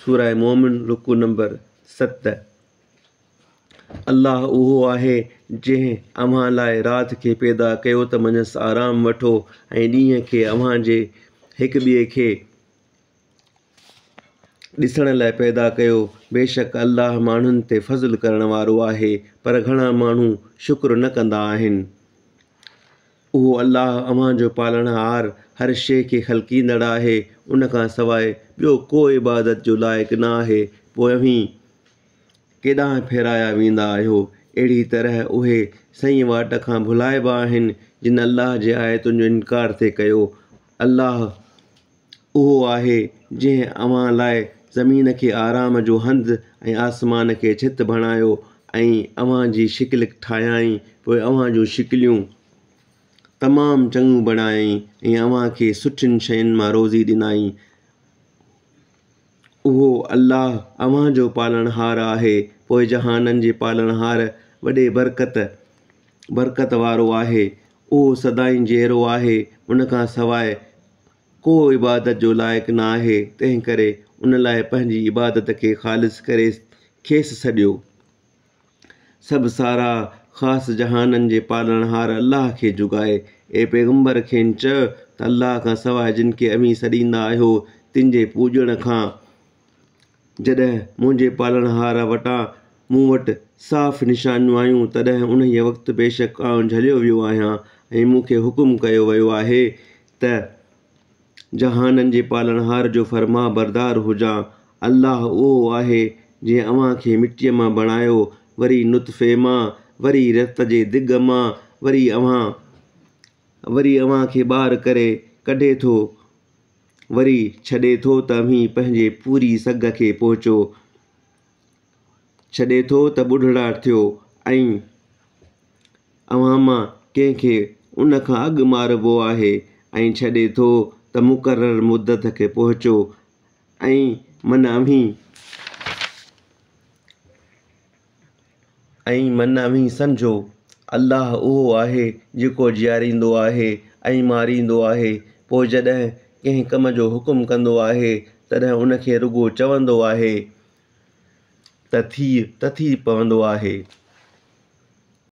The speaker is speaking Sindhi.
سوره مؤمن رڪوع نمبر 7. الله اهو آهي جنهن اوهان لاء رات کي پيدا ڪيو ته منجهس آرام وٺو ۽ ڏينهن کي اوهان جي هڪ ٻئي کي ڏسڻ لاء پيدا ڪيو. بيشڪ الله ماڻهن تي فضل ڪرڻ وارو آهي پر گهڻا ماڻهو شڪر نه ڪندا آهن. اهو الله اوهان جو پالڻهار هر شيء کي خلقيندڙ آهي، ان کان سواء ٻيو ڪو عبادت جو لائق نه آهي، پوء اوهين ڪيڏانهن ڦيرايا ويندا آهيو؟ اهڙي طرح اهي سئين واٽ کان ڀلائبا آهن جن الله جي آيتن جو انڪار ٿي ڪيو. الله اهو آهي جنهن اوهان لاء زمين کي آرام جو هنڌ ۽ آسمان کي ڇت بڻايو ۽ اوهان جي شڪل ٺاهيائين، پوء اوهان جون شڪليون تمام چڱيون بڻايائين ۽ اوهان کي سٺين شين مان روزي ڏنائين. اهو الله اوهان جو پالڻهار آهي، پوء جهانن جي پالڻهار وڏي برڪت برڪت وارو آهي. اهو سدائين جيئرو آهي، ان کان سواء ڪو عبادت جو لائق نه آهي، تنهنڪري ان لاء پنهنجي عبادت کي خالص ڪري کيس سڏيو. سڀ ساراهه خاص جهانن جي پالڻهار الله کي جڳائي. اي پيغمبر! کين چئه ته الله کان سواء جن کي اوهين سڏيندا آهيو، تن جي پوڄڻ کان جڏهن منهنجي پالڻهار وٽان مون وٽ صاف نشانيون آيون، تڏهن انهيء وقت بيشڪ آئون جهليو ويو آهيان ۽ مون کي حڪم ڪيو ويو آهي ته جهانن جي پالڻهار جو فرمانبردار هجان. الله اهو آهي جنهن اوهان کي مٽيء مان بڻايو، وري نطفي مان، وري رت جي دڳ مان، وري اوهان وري اوهان کي ٻار ڪري ڪڍي ٿو، وري ڇڏي ٿو ته اوهين پنهنجي پوري سگهه کي پهچو، ڇڏي ٿو ته ٻڍڙا ٿيو ۽ اوهان مان ڪنهن کي ان کان اڳ ماربو آهي ۽ ڇڏي ٿو ته مقرر مدت کي پهچو ۽ من اوهين ۽ من اوهين سمجهو، الله اهو آهي جيڪو جياريندو آهي ۽ ماريندو آهي، پوء جڏهن ڪنهن ڪم جو حڪم ڪندو آهي تڏهن ان کي رڳو چوندو آهي ته ٿيء ته ٿي پوندو آهي.